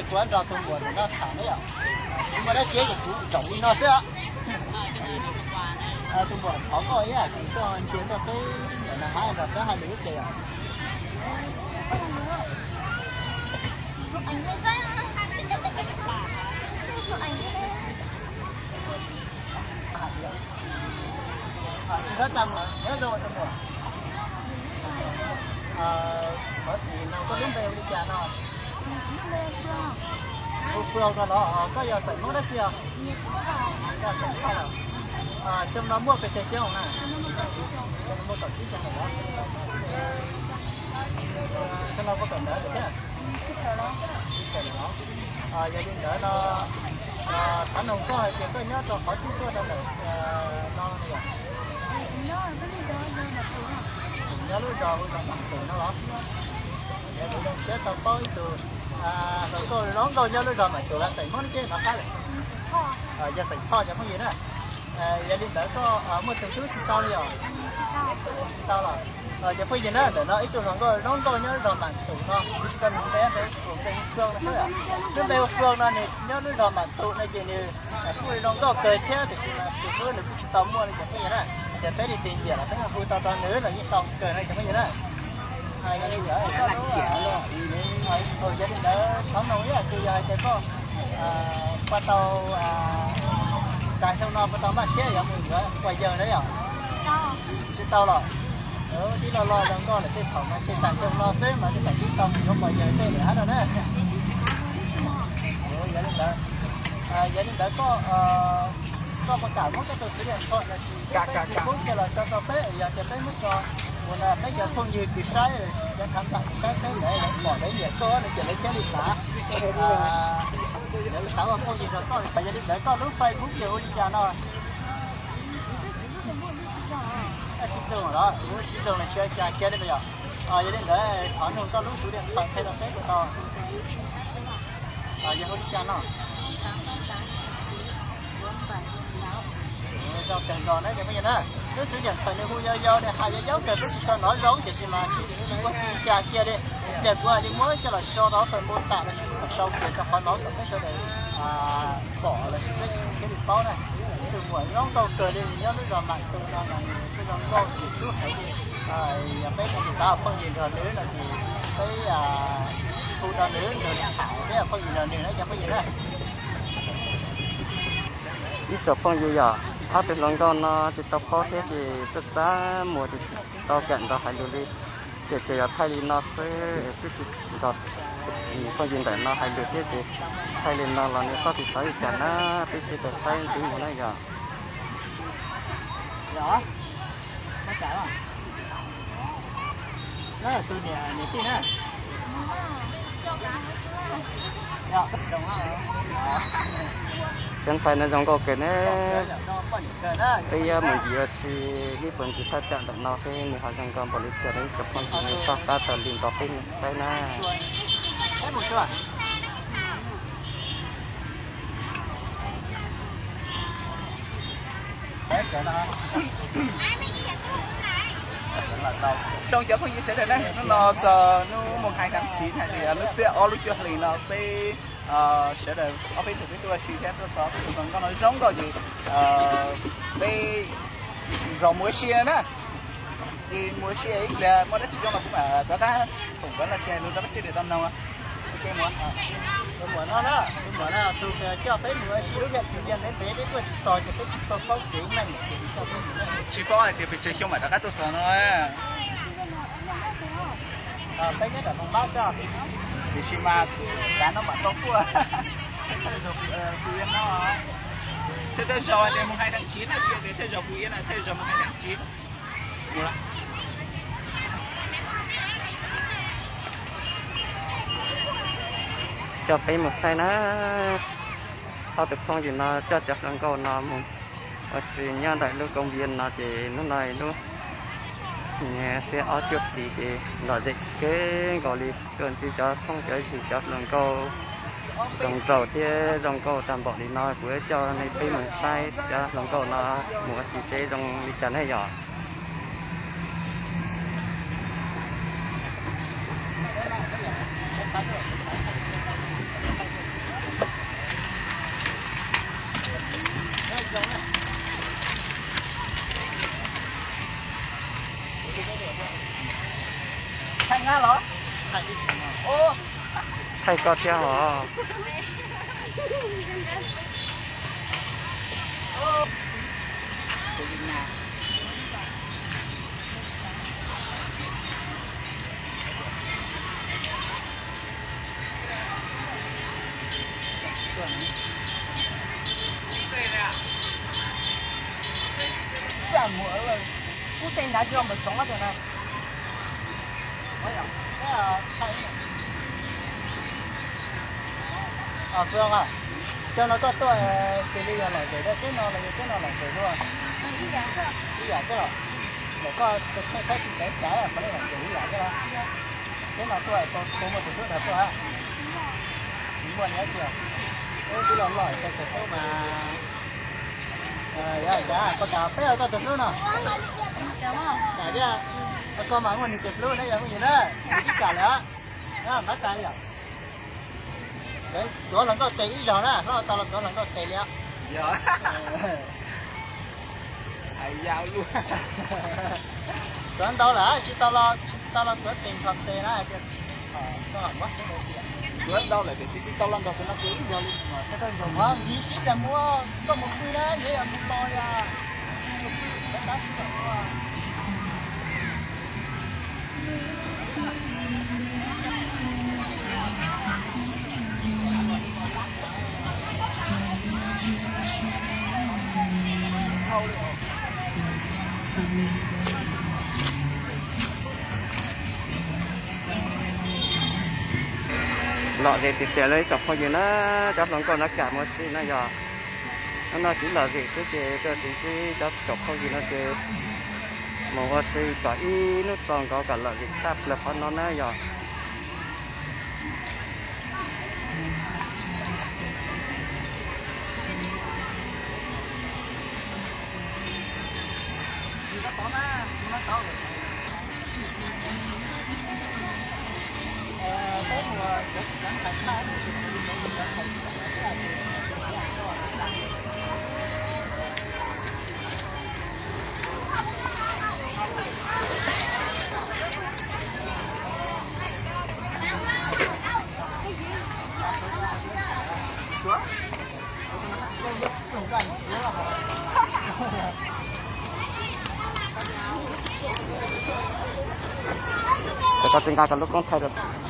Kuv nrog tus muam ntawm no tham na yom. Tsis muaj dab tsi ces kuv zaum li no xwb os. Tus muam thov koj ib yam kuv tuaj ntsia tuaj peb ntawm no hab nrog peb hais lus ib pliag yom. Tsis txhob tsa muam, nyob zoo tus muam. Thov txim no, koj lub npe hu li cas no? Hu Fwj no los? Koj yog xeem Hmoob dab tsi os? Yog xeem Thoj los? Xyoo no muaj pes tsawg xyoo na? Xyoo no muaj kaum tsib xyoo lawm los? Xyoo no muaj kaum ntawd lawm thiab. Yog li ntawd no, thov noog koj hais tias koj nyob rau qhov twg tuaj rau ntawm no yom? Nyob lub zos hu zos Mam Tum no los? Kuv zoo siab tau paub ib tug hluas nkauj zoo nkauj nyob lub zos Mam Tum los, xeem Hmoob neb teb nov qab lawm. Yog xeem Thoj cov phooj ywg na. Yog li ntawd koj muaj tus tub tsis tau li os? Tsis tau los? Cov phooj ywg na, ntawm no ib tug hluas nkauj zoo nkauj nyob lub zos Mam Tum no, kuv tsis tau nug npe, npe hu Fwj no xwb. Lub npe hu Fwj no nws nyob lub zos Mam Tum no ces nws kuj zoo nkauj kawg thiab, tiam sis mas tus hlub nws kuj tsis tau muaj li cov phooj ywg na. Ces peb li tus nyiam los peb hu tau rau nws los yeej tau kawg na cov phooj ywg na. Yog li ntawd, yog li ntawd thov noog ib yam, ces yog hais tias koj puas tau, tas xyoo no puas tau maj siab yuav mus yuav pog yawg na yom? Tsis tau los? Tib lo lo zoo nkauj lawm tej thaum mas ntshe tas xyoo no xwb mas tej thaum twb tau mus yuav pog yawg tej lawm hab no na. Yog li ntawd, yog li ntawd koj, koj puas kam muab koj tus txiv liam tho los sis Facebook coj los tso rau peb, yog tias peb muab tso ua peb cov phooj ywg kws saib, cov khav npam kws saib peb ntawd lawv pom lawv nyiam koj no ces lawv thiaj li xav, lawv xav ua phooj ywg rau koj. Yog li ntawd koj lub Facebook ces hu li cas no? Tsis zoo los? Tsis zoo los tsis ua cas kiag li mas yog. Yog li ntawd thov noog koj lub xuv diam tawm qhia rau peb puas tau? Yog hu li cas no? Zoo kawg nkaus na cov phooj ywg na. Lub xuv diam tawm nws hu yau yau, nws hais yau yau kawg, peb tsis tshua hnov zoo, tiam sis mas tsis ua li cas kiag li. Ib pliag kuv mam li muab coj los tso rau fem mos tam los sis kuv mam sau kiag rau qhov no kom peb sawv daws pom los sis peb sawv daws thiaj li paub na. Ib tug muam zoo nkauj kawg li, nws nyob lub zos Mam Tum no mas nws kuj zoo nkauj, nws hlub heev li. Yog peb leej twg xav ua phooj ywg nrog nws no ces peb hu rau nws, nrog nws tham peb ua phooj ywg nrog nws na cov phooj ywg na. Ib tsoom phooj ywg yom, ob tug hluas nkauj no tsis tau paub thiab ces txaj txaj muag ces tsis tau kam nrog hais lus li. Ces tsuas yog thaij li no xwb, twb tsis nrog phooj ywg ntawm no hais lus thiab ces thaij li no los nws xob tsis xav li cas na, peb sib tau saib ntxiv mus na yom. Cov ntxhais no zoo nkauj kawg ne. Peb yuav mus ncig ua si ib puag ntxiv thaj tsam ntawm no xwb nws ho zoo nkauj npaum li cas, ib tsoom phooj ywg nej soj qab taug li nrog peb mus saib na. Zoo cov phooj ywg sawv daws na, hnub no txog hnub moos hais tam tsiv hais tias lub xiab ob lub cuaj hlis no peb sawv daws ob peb tug peb tuaj ua si thiab tuaj txog tus hluas nkauj no zoo nkauj ces peb nrog mus ua si na. Ces mus ua si ib pliag muaj dab tsi zoo los kuv mam rov qab foom nkawd los sis hais lus rau peb sawv daws tau mloog. Tus muam no na, tus muam no tus coj peb mus ua si lub niag txiv ntsia ntev ntev peb tuaj tsis txog ces peb tsis tshua paub kev neej. Tsis paub hais tias pes tsawg xyoo mam rov qab tuaj txog no. Peb nyob nram Moos Npab xwb, tiam sis mas kav no mam tau tuaj. Tej zaug kuv no, tej tej zaug hais tias mus hais tag tsiv na, tsis tias tej zaug kuv iab na, tej zaug mus hais tag tsiv. Coj peb mus saib na, ob tug phooj ywg no coj cov hluas nkauj no mus ua si nyob ntawm lub koob yia no ces hnub no lub xiab ob cuaj hlis ces lom zem kawg nkaus li. Tuaj ntsib cov phooj cov ywg cov hluas nkauj zoo nraug thiab zoo nkauj tag npaum li no, kuv coj nej peb mus saib cov hluas nkauj no mus ua si seb zoo li cas ne yom. Hais koj thiab hos. Cov no koj tuaj xws li yog lom zem dab teb no los yog teb no lom zem dua? Ib yam xwb los? Lawm koj thaij tsis txawv cas, qhov nej lom zem ib yam xwb los? Teb no tuaj puas muaj tus hlub nrog tuaj? Tsis muaj li tiag. Wb twb los loj tau tus hlub mas. Yog cas koj kam peb ua koj tus hlub no? Kam thiab. Koj mas muaj nws tus hlub na yog muaj yus na, ib kam lawm. Npab tas yom. Tuav hluas nkauj tes ib zaug na, hlob tau los tuav hluas nkauj tes li. Tuav ntau lawm tsis tau los, tsis tau los tuav tes nrho tes na. Tuav ntau lawm tiam sis tsis tau los nrog tus no tes ib zaug li. Ntsib sib tias muab koj mus pw na, ntshe yog mus los yom. Lom zem tiag tiag li ib tsoom phooj ywg na, cov hluas nkauj no kam mus ua si no yog. Hnub no tsis lom zem xwb ces tuaj tiv tib cov tsoom phooj ywg no ces mus ua si kom ib hnub txog nkaus kom lom zem tshaj plaws qhov no na yog. Ces koj tsis nqa koj lub koob thaij rau.